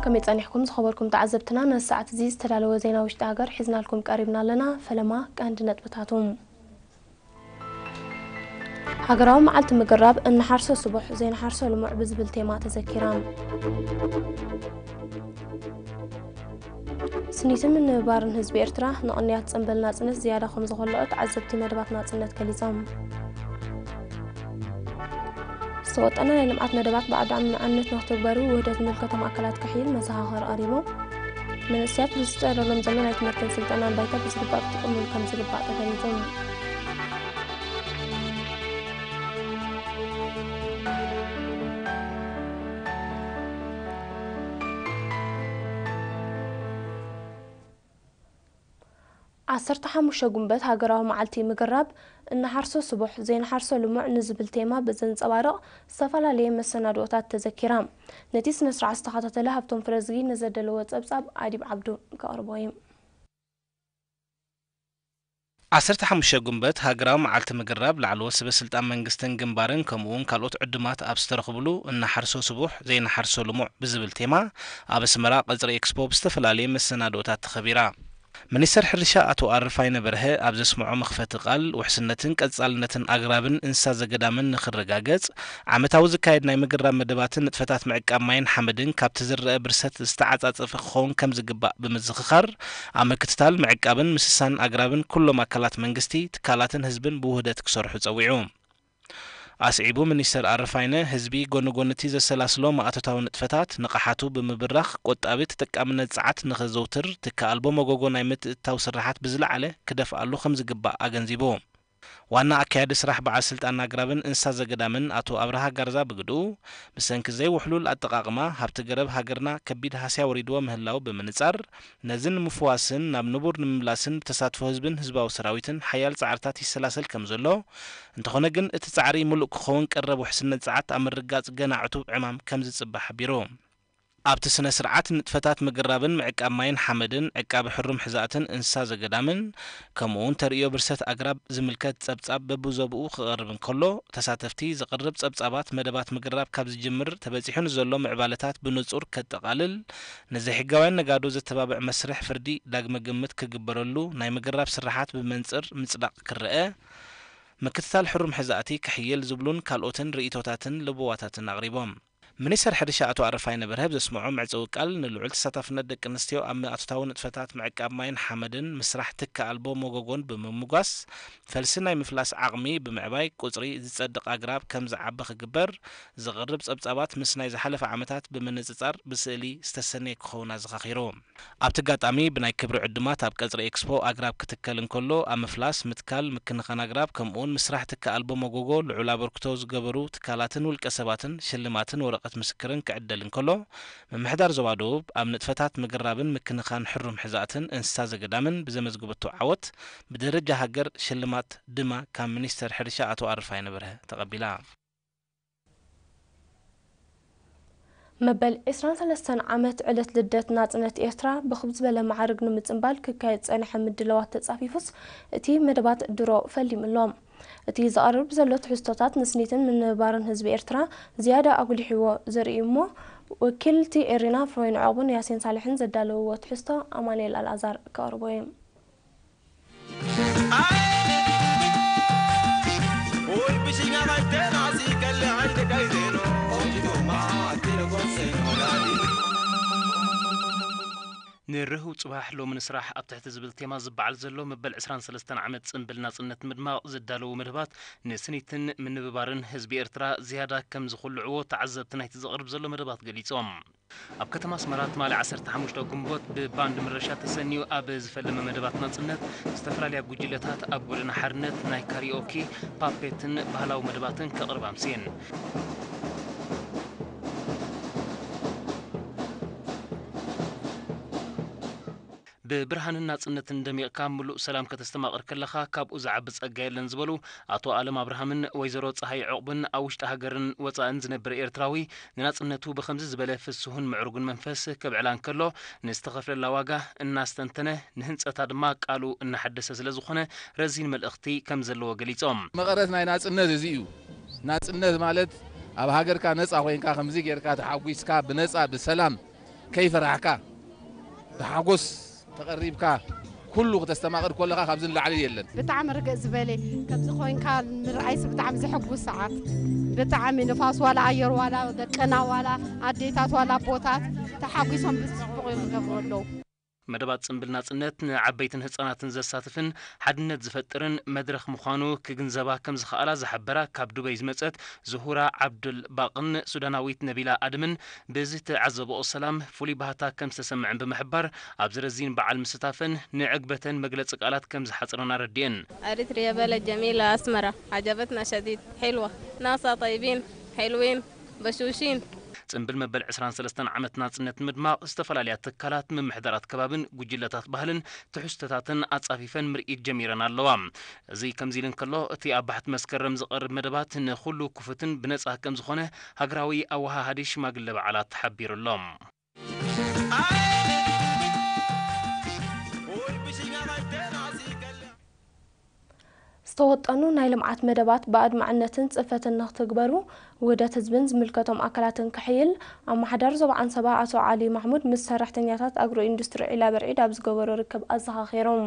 ከመይ ጸኒሕኩም ዝኸበርኩም ተዓዘብትና? ነዚ ሰዓት እዚ ዝተዳለወ ዜና ውሽጢ ሃገር ሒዝናልኩም ቀሪብና ኣለና። ፈለማ ቀንዲ ነጥብታቱ። ሃገራዊ መዓልቲ ምግራብ፣ "እንሓርሶ ስቡሕ፣ ዘይንሓርሶ ልሙዕ" ብዝብል ቴማ ተዘኪራ። ስኒትን ምንብባርን ህዝቢ ኤርትራ ንቕንያት ጽንብል ናጽነት ዝያዳ ከም ዘኾልዖ ተዓዘብቲ መደባት ናጽነት ገሊጾም። ዝተወጠነ ናይ ልምዓት መደባት ብኣድማዕነት ንክትግበሩ ውህደት ዝምልከቶም ኣካላት ክሕይል መዘኻኸሪ ቀሪቡ። መንእሰያት ብዝጥረሎም ዘሎ ናይ ትምህርትን ስልጠናን ባይታ ብዝግባእ ክጥቀምሉ ከም ዝግባእ ተገሊጹ። ዓሰርተ ሓሙሽተ ጉንበት ሃገራዊ መዓልቲ ምግራብ፣ "እንሓርሶ ስቡሕ፣ ዘይንሓርሶ ልሙዕ" ንዝብል ቴማ ብዘንጸባርቕ ዝተፈላለየ መሰናድኦታት ተዘኪራ። ነቲ ስነ ስርዓት ዝተኸታተለ ሃብቶም ፍረዝጊ ንዘደለዎ ጸብጻብ ኣዲብ ዓብዱ ከቕርቦ እዩ። ዓሰርተ ሓሙሽተ ጉንበት ሃገራዊ መዓልቲ ምግራብ ላዕለዎት ሰበ ስልጣን መንግስትን ግንባርን ከምኡ እውን ካልኦት ዕዱማት ኣብ ዝተረኽብሉ "እንሓርሶ ስቡሕ፣ ዘይንሓርሶ ልሙዕ" ብዝብል ቴማ ኣብ ኣስመራ ቀጽሪ ኤክስፖ ብዝተፈላለየ መሰናድኦታት ተኸቢራ። ሚኒስተር ሕርሻ ኣቶ ኣረፋይነ በርሀ ኣብ ዘስምዖ መኽፈቲ ቃል፣ ውሕስነትን ቀጻልነትን ኣግራብን እንስሳ ዘገዳምን ንኽረጋገጽ፣ ዓመታዊ ዝካየድ ናይ ምግራብ መደባትን ንጥፈታት ምዕቃብ ማይን ሓመድን ካብቲ ዝረአ ብርሰት ዝተዓጻጸፈ ክኸውን ከም ዝግባእ ብምዝኽኻር፣ ኣብ ምክትታል፣ ምዕቃብን ምስሳን ኣግራብን ኩሎም ኣካላት መንግስቲ፣ ትካላትን ህዝብን ብውህደት ክሰርሑ ጸዊዑ። ኣስዒቡ፣ ሚኒስተር ኣረፋይነ፣ ህዝቢ ጎኒ ጎኒ እቲ ዘሰላስሎ ማእቶታዊ ንጥፈታት ንቕሓቱ ብምብራኽ፣ ቆጣቢ ተጠቃምነት ጸዓት ንኸዘውትር፣ ትኪ ኣልቦ መጎጎ ናይ ምትእትታው ስርሓት ብዝለዓለ ክደፍኣሉ ከም ዝግባእ ኣገንዚቡ። ዋና ኣካያዲ ስራሕ በዓል ስልጣን ኣግራብን እንስሳ ዘገዳምን ኣቶ ኣብርሃ ጋርዛ ብግድኡ፣ ብሰንኪ ዘይውሕሉል ኣጠቓቕማ ሃብቲ ገረብ ሃገርና ከቢድ ሃስያ ወሪድዎ ምህላው ብምንጻር፣ ነዚ ንምፍዋስን ናብ ንቡር ንምምላስን ብተሳትፎ ህዝብን ህዝባዊ ሰራዊትን ሓያል ጻዕርታት ይሰላሰል ከም ዘሎ፣ እንተኾነ ግን እቲ ጻዕሪ ምሉእ ክኸውን ቀረብ ውሕስነት ጸዓት ኣብ ምርጋጽ ገና ዕቱብ ዕማም ከም ዝጽበ ሓቢሩ። ኣብቲ ስነ ስርዓት ንጥፈታት ምግራብን ምዕቃብ ማይን ሓመድን፣ ዕቃቢ ሕሩም ሕዛእትን እንስሳ ዘገዳምን፣ ከምኡ እውን ተርእዮ ብርሰት ኣግራብ ዝምልከት ጸብጻብ በብዞብኡ ክቐርብ እንከሎ፣ ተሳተፍቲ ዝቕርብ ጸብጻባት መደባት ምግራብ ካብ ዝጅምር ተበጺሑ ንዘሎ ምዕባለታት ብንጹር ከጠቓልል፣ ንዘይሕጋውያን ነጋዶ ዘተባብዕ መስርሕ ፍርዲ ዳግመ ግምት ክግበረሉ፣ ናይ ምግራብ ስርሓት ብመንጽር ምጽዳቕ ክረአ፣ ምክትታል ሕሩም ሕዛእቲ ክሕየል ዝብሉን ካልኦትን ርእይቶታትን ለበዋታትን ኣቕሪቦም። ሚኒስተር ሕርሻ ኣቶ ኣረፋይነ በርሀ ኣብ ዘስምዖ መዕጸዊ ቃል፣ ንልዑል ተሳታፍነት ደቂ ኣንስትዮ ኣብ ማእቶታዊ ንጥፈታት ምዕቃብ ማይን ሓመድን፣ ምስራሕ ትኪ ኣልቦ መጎጎን ብምምጓስ፣ ፈልሲ ናይ ምፍላስ ዓቕሚ ብምዕባይ፣ ቁጽሪ ዝጸድቕ ኣግራብ ከም ዝዓቢ ክግበር፣ ዝቐርብ ጸብጻባት ምስ ናይ ዝሓለፈ ዓመታት ብምንጽጻር ብስእሊ ዝተሰነየ ክኸውን ኣዘኻኺሩ። ኣብቲ ኣጋጣሚ ብናይ ክብሪ ዕዱማት ኣብ ቀጽሪ ኤክስፖ ኣግራብ ክትከል እንከሎ፣ ኣብ ምፍላስ፣ ምትካል፣ ምክንኻን ኣግራብ፣ ከምኡውን ምስራሕ ትኪ ኣልቦ መጎጎ ልዑል ኣበርክቶ ዝገበሩ ትካላትን ውልቀ ሰባትን ሽልማትን ወረቐት ምስክርን ክዕደል እንከሎ፣ ምምሕዳር ዞባ ደቡብ ኣብ ንጥፈታት ምግራብን ምክንኻን ሕሩም ሕዛእትን እንስሳ ዘገዳምን ብዘመዝግበቶ ዓወት ብደረጃ ሃገር ሽልማት ድማ ካብ ሚኒስተር ሕርሻ ኣቶ ኣረፋይነ በርሀ ተቐቢላ። መበል ዕስራን ሰለስተን ዓመት ዕለት ልደት ናጽነት ኤርትራ ብኽብ ዝበለ መዓርግ ንምጽንባል ክካየድ ዝጸንሐ ምድላዋት ተጻፊፉስ፣ እቲ መደባት ድሮ ፈሊሙ ኣሎ። እቲ ዝቐርብ ዘሎ ትሕዝቶታት ንስኒትን ምንብባርን ህዝቢ ኤርትራ ዝያዳ ኣጉሊሕዎ ዘርኢ እዩ እሞ፣ ወኪልቲ ኤሪና ፍሮይን ዑቕቡን ያሲን ሳልሕን ዘዳለውዎ ትሕዝቶ ኣማኑኤል ኣልኣዛር ከቕርቦ እዩ። ንርህው ጽባሕ ሎሚ ንስራሕ ኣብ ትሕቲ ዝብል ቴማ ዝበዓል ዘሎ መበል ዕስራን ሰለስተን ዓመት ጽንብል ናጽነት ንምድማቕ ዝዳለዉ መደባት ንስኒትን ምንብባርን ህዝቢ ኤርትራ ዝያዳ ከም ዝኹልዕዎ ተዓዘብቲ ናይቲ ዝቐርብ ዘሎ መደባት ገሊጾም። ኣብ ከተማ ኣስመራ ትማሊ ዓሰርተ ሓሙሽተ ግንቦት ብባንድ ምረሻ ተሰንዩ ኣብ ዝፈለመ መደባት ናጽነት ዝተፈላለያ ጉጅለታት ኣብ ጎደና ሓርነት ናይ ካሪኦኪ፣ ፓፔትን ባህላዊ መደባትን ከቕርባ ኣምስየን። ብብርሃንን ናጽነትን ደሚቕካ ምሉእ ሰላም ከተስተማቕር ከለኻ ካብኡ ዝዓቢ ጸጋ የለን ዝበሉ ኣቶ ኣለም ኣብርሃምን ወይዘሮ ጸሃይ ዕቑብን ኣብ ውሽጢ ሃገርን ወጻእን ዝነብር ኤርትራዊ ንናጽነቱ ብኸምዚ ዝበለ ፍስሁን ምዕሩግን መንፈስ ከብዕላ እንከሎ ንዝተኸፍለላ ዋጋ እናስተንተነ ንህንጸታ ድማ ቃሉ እናሐደሰ ስለ ዝኾነ ረዚን መልእኽቲ ከም ዘለዎ ገሊጾም። መቐረት ናይ ናጽነት እዚ እዩ። ናጽነት ማለት ኣብ ሃገርካ ነጻ ኮይንካ ከምዚ ጌርካ ተሓጒስካ ብነጻ ብሰላም ከይፈራሕካ ብሓጎስ ተቐሪብካ ኩሉ ክተስተማቕር ከለኻ ካብዚ ንላዕሊ የለን። ብጣዕሚ ርግእ ዝበለ ከምዚ ኮይንካ ምርኣይስ ብጣዕሚ ዘሐጉስ ሰዓት። ብጣዕሚ ንፋስ ዋላ ኣየር ዋላ ደቅና ዋላ ኣዴታት ዋላ ኣቦታት ተሓጒሶም ብፅቡቕ እዮም ዝገብሩ ኣለዉ። መደባት ጽምብል ናጽነት ንዓበይትን ህጻናትን ዘሳትፍን ሓድነት ዝፈጥርን መድረኽ ምዃኑ ክግንዘባ ከም ዝኸኣላ ዝሓበራ ካብ ዱበይ ዝመጸት ዙሁራ ዓብዱል ባቕን ሱዳናዊት ነቢላ ኣድምን ብዝተዓዘበኦ ሰላም ፍሉይ ባህታ ከም ዝተሰምዐን ብምሕባር ኣብዚ ረዚን በዓል ምስታፈን ንዕግበተን መግለጺ ቃላት ከም ዝሓጽረን ኣረዲኤን። أريتريا بلد جميلة أسمرة عجبتنا شديد حلوة ناسها طيبين حلوين بشوشين. ጽምብል መበል ዕስራን ሰለስተን ዓመት ናጽነት ንምድማቕ ዝተፈላለያ ትካላት፣ ምምሕዳራት ከባብን ጉጅለታት ባህልን ትሕዝቶታትን ኣጻፊፈን ምርኢት ጀሚረን ኣለዋ። እዚ ከምዚ ኢሉ እንከሎ፣ እቲ ኣብ ባሕቲ መስከረም ዝቐርብ መደባት ንኹሉ ክፉትን ብነጻ ከም ዝኾነ ሃገራዊ ኣወሃሃዲ ሽማግለ በዓላት ሓቢሩ ኣሎ። ዝተወጠኑ ናይ ልምዓት መደባት ብኣድማዕነትን ጽፈትን ንክትግበሩ ውህደት ህዝብን ዝምልከቶም ኣካላትን ክሕይል ኣመሓዳሪ ዞባ ዓንሰባ ኣቶ ዓሊ ማሕሙድ ምስ ሰራሕተኛታት ኣግሮ ኢንዱስትሪ ዒላ በርዒድ ኣብ ዝገበሮ ርክብ ኣዘኻኺሮም።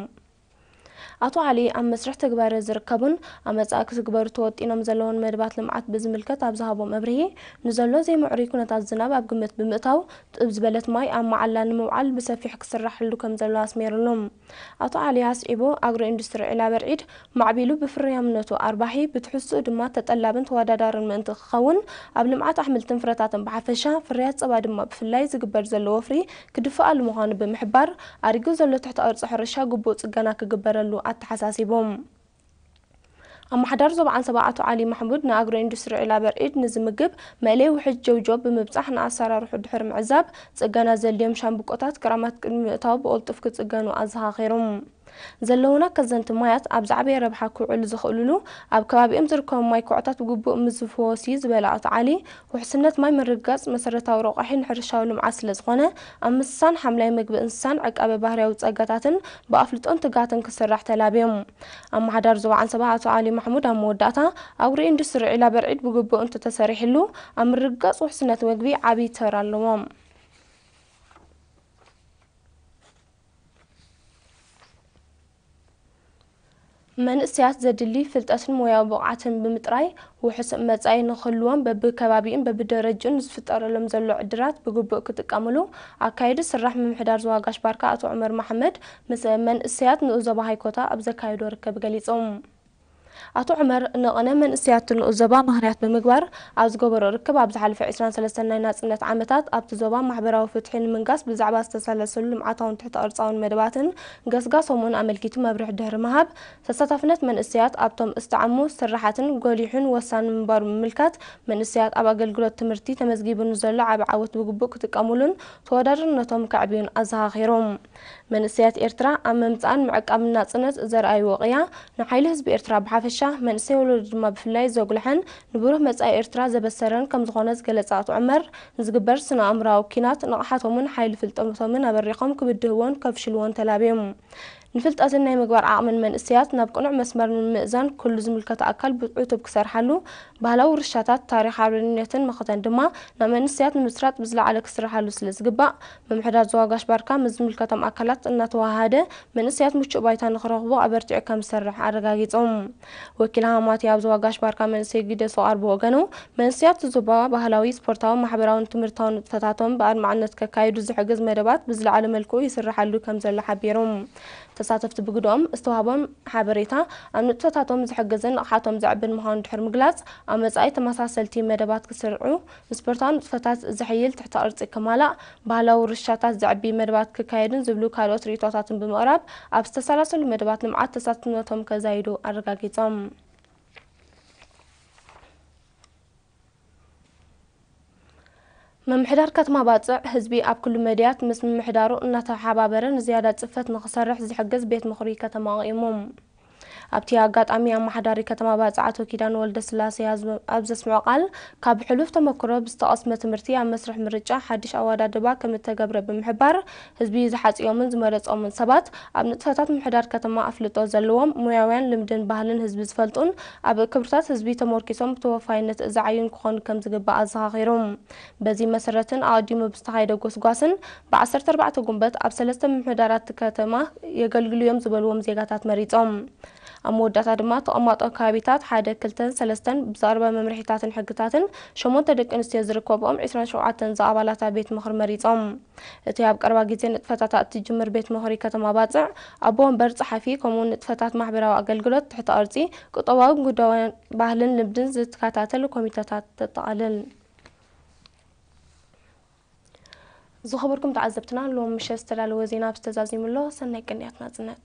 ኣቶ ዓሊ ኣብ መስርሕ ትግባረ ዝርከቡን ኣብ መጻኢ ክትግበሩ ተወጢኖም ዘለውን መደባት ልምዓት ብዝምልከት ኣብ ዝሃቦ መብርሂ፣ ንዘሎ ዘይምዕሩይ ኩነታት ዝናብ ኣብ ግምት ብምእታው ጥብ ዝበለት ማይ ኣብ መዓላ ንምውዓል ብሰፊሕ ክስራሕሉ ከም ዘሎ ኣስሚሩሎም። ኣቶ ዓሊ ኣስዒቡ፣ ኣግሮ ኢንዱስትሪ ዒላ በርዒድ ማዕቢሉ ብፍርያምነቱ ኣርባሒ፣ ብትሕዝትኡ ድማ ተጠላብን ተወዳዳርን ምእንቲ ክኸውን፣ ኣብ ልምዓት ኣሕምልትን ፍረታትን ብሓፈሻ፣ ፍርያት ጸባ ድማ ብፍላይ ዝግበር ዘሎ ወፍሪ ክድፈኣሉ ምዃኑ ብምሕባር፣ ኣሪጉ ዘሎ ትሕተ ቅርጺ ሕርሻ ግቡእ ጽገና ክግበረሉ ኣተሓሳሲቦም። ኣመሓዳሪ ዞባ ዓንሰባ ኣቶ ዓሊ ማሕሙድ ንኣግሮ ኢንዱስትሪ ዒላ በርዒድ ንዝምግብ መእለይ ውሕጅ ጀውጆ ብምብጻሕ ንኣሰራርሑ ድሕሪ ምዕዛብ ጽገና ዘድልዮም ሻምብቆታት ክራማት ቅድሚ ምእታው ብቕልጡፍ ክጽገኑ ኣዘኻኺሮም። ዘለዉና ከዘንቲ ማያት ኣብ ዝዓበየ ረብሓ ክውዕሉ ዝኽእልሉ ኣብ ከባቢኦም ዝርከቡ ማይ ኮዕታት ብግቡእ ምዝፍወስ እዩ ዝበለ ኣቶ ዓሊ ውሕስነት ማይ ምርግጋጽ መሰረታዊ ረቋሒ ንሕርሻዊ ልምዓት ስለዝኾነ ኣብ ምስሳን ሓምላይ ምግቢ እንስሳን ዕቃበ ባህርያዊ ጸጋታትን ብኣፍልጦን ትግሃትን ክስራሕ ተላብዮም። ኣመሓዳሪ ዞባ ዓንሰባ ኣቶ ዓሊ ማሕሙድ ኣብ መወዳእታ ኣግሮ ኢንዱስትሪ ዒላ በርዒድ ብግቡእ እንተተሰሪሕሉ ኣብ ምርግጋጽ ውሕስነት ምግቢ ዓብዪ ተራ ኣለዎ። መንእሰያት ዘድሊ ፍልጠትን ሞያዊ ብቕዓትን ብምጥራይ ውሑስ መጻኢ ንኽህልዎም በብከባቢኡን በብደረጅኡን ንዝፍጠረሎም ዘሎ ዕድላት ብግቡእ ክጥቀምሉ ኣካይዱ ስራሕ ምምሕዳር ዞባ ጋሽ ባርካ ኣቶ ዑመር መሓመድ ምስ መንእሰያት ንኡስ ዞባ ሃይኮታ ኣብ ዘካየዶ ርክብ ገሊጾም። ኣቶ ዑመር ንቕነ መንእሰያት ንኡስ ዞባ ምኽንያት ብምግባር ኣብ ዝገበሮ ርክብ ኣብ ዝሓለፈ ዕስራን ሰለስተን ናይ ናጽነት ዓመታት ኣብቲ ዞባ ማሕበራዊ ፍትሒ ንምንጋስ ብዛዕባ ዝተሰለሰሉ ልምዓታውን ትሕተ ቅርጻውን መደባትን ገስጋሶምን ኣመልኪቱ መብርሒ ድሕሪ ምሃብ ተሳታፍነት መንእሰያት ኣብቶም እስተዓሙ ስራሓትን ጎሊሑን ወሳኒ ምንባሩ ብምምልካት መንእሰያት ኣብ ኣገልግሎት ትምህርቲ ተመዝጊቡ ንዘሎ ዓቢ ዓወት ብግቡእ ክጥቀምሉን ተወዳዳርነቶም ከዕብዩን ኣዘኻኺሮም። መንእሰያት ኤርትራ ኣብ ምምጻእን ምዕቃብን ናጽነት ዘርኣይዎ ቅያ ንሓይሊ ህዝቢ ኤርትራ ብሓፈሻ መንእሰይ ወለዶ ድማ ብፍላይ ዘጉልሐን ንብሩህ መጻኢ ኤርትራ ዘበሰረን ከምዝኾነ ዝገለጸ ኣቶ ዑመር ንዝግበር ስነ ኣእምራዊ ኪናት ንቕሓቶምን ሓይሊ ፍልጠቶምን ኣበሪኾም ክብድህዎን ከፍሽልዎን ተላብዮም። ንፍልጠትን ናይ ምግባር ዓቕምን መንእሰያት ናብ ቅኑዕ መስመር ንምምእዛን ኩሉ ዝምልከቶ ኣካል ብዕቱብ ክሰርሓሉ፣ ባህላዊ ውርሻታት ታሪኽ ሓርበኝነትን መኸተን ድማ ናብ መንእሰያት ንምስራጽ ብዝለዓለ ክስርሓሉ ስለ ዝግባእ፣ ምምሕዳር ዞባ ጋሽ ባርካ ምስ ዝምልከቶም ኣካላት እናተወሃሃደ መንእሰያት ምቹእ ባይታ ንኽረኽቡ ኣበርቲዑ ከም ዝሰርሕ ኣረጋጊጾም። ወኪል ሃማማቲ ኣብ ዞባ ጋሽ ባርካ መንእሰይ ጊደስ ፍቓር ብወገኑ፣ መንእሰያት ዞባ ባህላዊ፣ ስፖርታዊ፣ ማሕበራውን ትምህርታውን ንጥፈታቶም ብኣድማዕነት ከካይዱ ዝሕግዝ መደባት ብዝለዓለ መልክዑ ይስርሓሉ ከም ዘሎ ሓቢሮም። ተሳተፍቲ ብግደኦም ዝተዋህቦም ሓበሬታ ኣብ ንጥፈታቶም ዝሕግዝን ንቕሓቶም ዘዕብን ምዃኑ ድሕሪ ምግላጽ፣ ኣብ መጻኢ ተመሳሰልቲ መደባት ክስርዑ፣ ንስፖርታዊ ንጥፈታት ዘሕይል ትሕተ ቅርጺ ክማላእ፣ ባህላዊ ውርሻታት ዘዕቢ መደባት ክካየድን ዝብሉ ካልኦት ርእይቶታትን ብምቕራብ፣ ኣብ ዝተሰላሰሉ መደባት ልምዓት ተሳትፍነቶም ከዛይዱ ኣረጋጊጾም። ምምሕዳር ከተማ ባጽዕ ህዝቢ ኣብ ኩሉ መድያት ምስ ምምሕዳሩ እናተሓባበረ ንዝያዳ ጽፈት ንኽሰርሕ ዝሕግዝ ቤት ምኽሪ ከተማ ኣቑሙ። ኣብቲ ኣጋጣሚ ኣመሓዳሪ ከተማ ባጽዕ ኣቶ ኪዳነ ወልደስላሴ ኣብ ዘስምዖ ቃል፣ ካብ ሕሉፍ ተመክሮ ብዝተቐስመ ትምህርቲ ኣብ መስርሕ ምርጫ ሓድሽ ኣወዳድባ ከም እተገብረ ብምሕባር፣ ህዝቢ ዝሓጽዮምን ዝመረጾምን ሰባት ኣብ ንጥፈታት ምምሕዳር ከተማ ኣፍልጦ ዘለዎም፣ ሞያውያን፣ ልምድን ባህልን ህዝቢ ዝፈልጡን ኣብ ክብርታት ህዝቢ ተመርኪሶም ብተወፋይነት ዝዓዩን ክኾኑ ከም ዝግባእ ኣዘኻኺሩ። በዚ መሰረትን ኣቐዲሙ ብዝተኻየደ ጎስጓስን ብ14 ጉንበት ኣብ ሰለስተ ምምሕዳራት ከተማ የገልግሉ እዮም ዝበልዎም ዜጋታት መሪጾም። ኣብ መወዳእታ ድማ ተቐማጦ ከባቢታት ሓደ፣ ክልተን ሰለስተን ብዝቐረበ መምርሒታትን ሕግታትን ሸሞንተ ደቂ ኣንስትዮ ዝርከብኦም ዕስራን ሸውዓተን ዝኣባላታ ቤት ምኽሪ መሪጾም። እቲ ኣብ ቀረባ ግዜ ንጥፈታታ እትጅምር ቤት ምኽሪ ከተማ ባጽዕ ኣቦ ወንበር ጸሓፊ ከምኡውን ንጥፈታት ማሕበራዊ ኣገልግሎት ትሕተ ቅርጺ ቁጠባዊ ጉዳይን ባህልን ልምድን ዝከታተል ኮሚተታት ተጠቓልል። ዝኸበርኩም ተዓዘብትና ሎም ምሸት ዝተዳለወ ዜና ብዝተዛዚሙሎ ሰናይ ቅንያት ናጽነት።